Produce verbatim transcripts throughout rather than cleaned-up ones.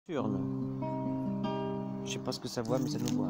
Turn. Je sais pas ce que ça voit, mais ça nous voit.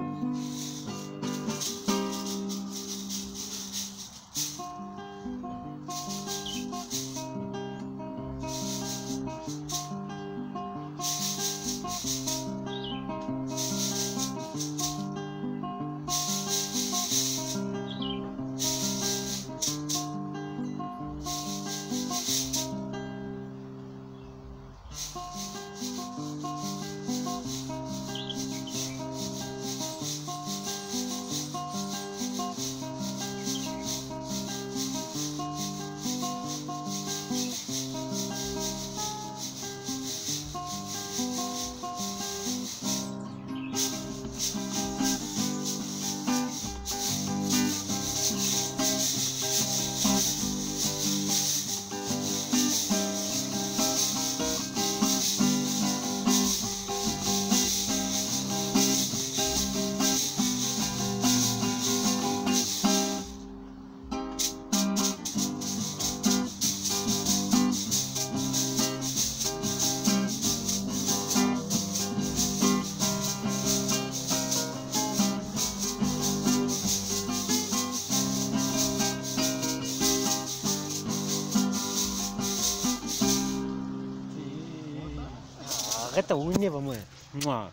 Arèt, ou énèrv amoin. Mouah.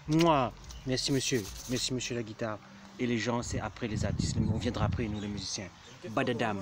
Mouah. Merci, monsieur. Merci, monsieur la guitare. Et les gens, c'est après les artistes. On viendra après, nous, les musiciens. Badadam.